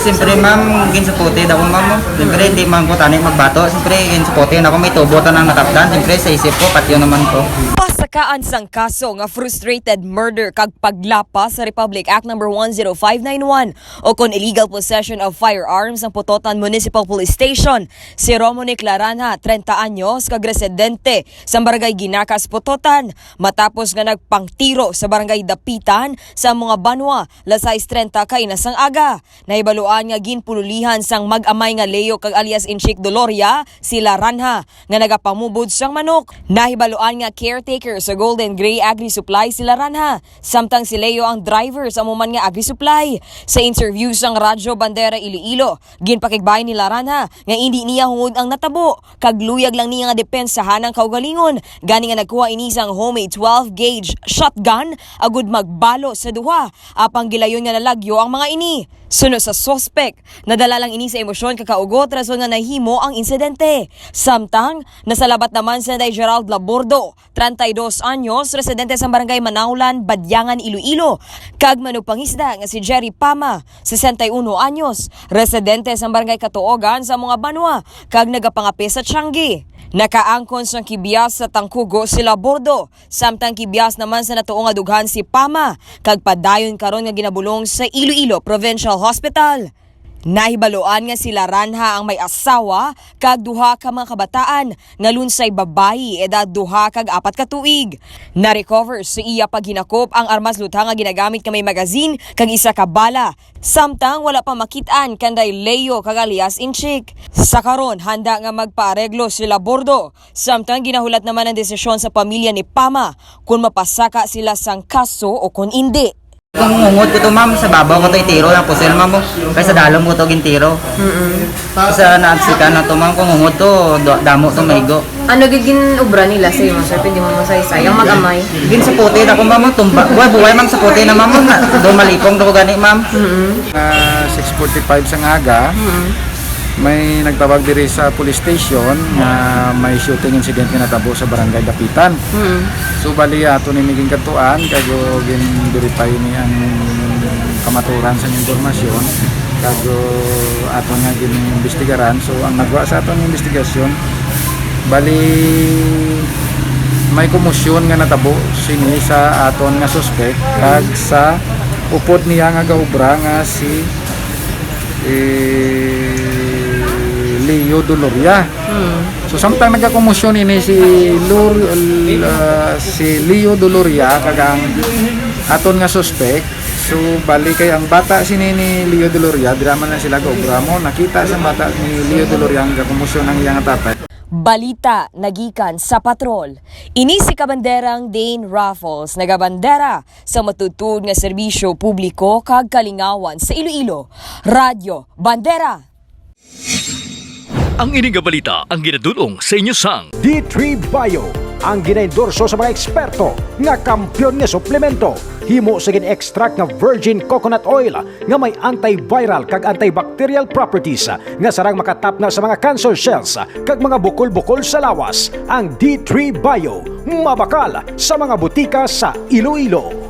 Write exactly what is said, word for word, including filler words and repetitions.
Siyempre, ma'am, ginsupported ako, ma'am. Siyempre, hindi man ko tani magbato. Siyempre, ginsupported ako, may tubo tanang nakaptan. Siyempre, sa isip ko, patyon naman ko. Pasakaan sang kaso nga frustrated murder kag paglapas sa Republic Act number one zero five nine one o kon illegal possession of firearms ang Pototan Municipal Police Station si Romonic Laranha, treinta anyos, kag residente sa Barangay Ginacas, Pototan, matapos nga nagpangtiro sa Barangay Dapitan sa mga banwa las sais treinta kaina sang aga. Nahibaluan nga ginpululihan sang mag-amay nga Leo kag alias Inchik Doloria si Laranha nga nagapamubod sang manok. Nahibaluan nga caretaker sa Golden Gray Agri Supply si Laranha, samtang si Leo ang driver sa amo man nga Agri Supply. Sa interview sang Radyo Bandera Iloilo, ginpakigbahin ni Laranha nga indi niya hungod ang natabo, kag luyag lang niya nga depensahan ang kaugalingon, gani nga nagkuha ini sang homemade twelve gauge shotgun agud magbalo sa duha, apang gilayon nga nalagyo ang mga ini. Suno sa suspek, nadala lang ini sa emosyon kag kaugot rason nga nahimo ang insidente. Samtang, nasalabat naman si Nanday Gerald Labordo, treinta y dos anyos, residente sa Barangay Manaulan, Badyangan, Iloilo, kag manugpangisda nga si Jerry Pama, sesenta y uno anyos, residente sa Barangay Katuogan sa mga banwa, kag nagapangape sa Tiangge. Nakaangkon sang kibyas sa tangkugo si Labordo, samtang kibyas naman sa natuo nga dughan si Pama, kag padayon karon nga ginabulong sa Iloilo Provincial Hospital. Nahibaluan nga si Laranha ang may asawa kag duha ka mga kabataan nga lunsay babayi, edad duha kag apat ka tuig. Na-recover sa iya paghinakop ang armas lutha nga ginagamit nga may magazine kag isa ka bala, samtang wala pa makit-an kanday Leo kag alias Inchik. Sa karon, handa nga magpaareglo si Labordo, samtang ginahulat naman ang desisyon sa pamilya ni Pama kon mapasaka sila sang kaso o kon indi. Kung hungod ko to, ma'am, sa babaw ko to itiro ng pusil, ma'am, oh. Kay sa dalom ko to gintiro. Sa naagsikan na to, ma'am, kung hungod to, do- damo to maigo. Ano gid gin-obra nila sa imo, sir? Pwede mo masaysay. Ang mag-amay. Ginsupported ako, ma'am, oh, tumba. Buhay, buhay, ma'am, supported na, ma'am, oh, na. Do malipong to ko gani, ma'am. Ah, six forty-five sa ngaga, may nagtawag diri sa police station nga may shooting incident nga natabo sa barangay Dapitan. So bali ato ni miging katuan kag gin-verify ni ang kamaturan sa impormasyon kag ato nga gin-imbestigaran. So ang nagwa sa aton investigasyon, bali may komosyon nga natabo sini sa aton nga suspek kag sa upod niya nga gaobra nga si eh, Leo Doloria. So samtang nagakomosyon ini si Lor, uh, si Leo Doloria kag ang aton nga suspek. So bali kay ang bata sini ni Leo Doloria, dira man lang sila gaobra mo. Nakita sa bata ni Leo Doloria ang gakomosyon ang iyang tatay. Balita nagikan sa patrol. Ini si Kabanderang Dane Raffles, nagabandera sa matutuod nga serbisyo publiko kag kalingawan sa Iloilo. Radyo Bandera. Ang ini nga balita ang ginadul-ong sa inyo sang D three Bio, ang ginaendorso sa mga eksperto nga kampiyon nga suplemento. Himo sa gin-extract nga virgin coconut oil nga may antiviral kag antibacterial properties nga sarang makatapna sa mga cancer cells kag mga bukol-bukol sa lawas. Ang D three Bio, mabakal sa mga butika sa Iloilo.